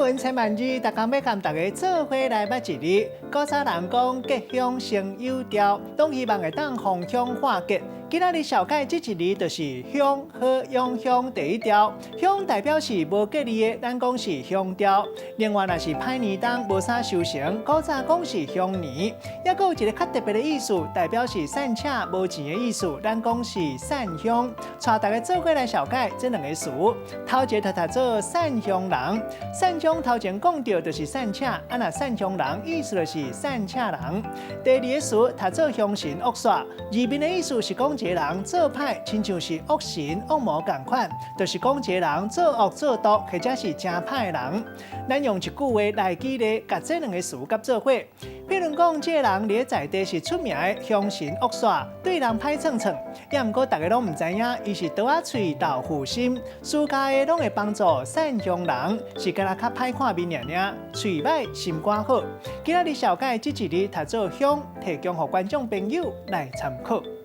聞千萬字，逐工欲佮大家做伙來捌一字。古早人講吉凶先有兆，攏希望會當逢凶化吉。今仔日紹介這一字就是凶，好用凶第一兆。凶代表是無吉利的，咱講是凶兆。另外，若是歹年冬無啥收成，古早講是凶年。猶閣有一个較特別的意思，代表是散赤無錢的意思，咱講是散鄉。帶大家做伙來紹介這兩个詞。頭一个讀做散鄉人，散鄉頭前講著就是散赤，啊若散鄉人意思就是散赤人。第二个詞讀做凶神惡煞，字面的意思是講一个人做歹，親像是惡神惡魔仝款，就是講一个人做惡做毒，或者是誠歹的人。咱用一句話來舉例，共這兩个詞佮做伙。比如講，這个人佇咧在地是出名的凶神惡煞，對人歹創創，也毋過逐家攏毋知影，伊是刀仔喙豆腐心，私家的攏會幫助散鄉人，是敢若較歹看面爾爾，喙䆀心肝好。今仔日紹介這一字讀做凶，提供予觀眾朋友來參考。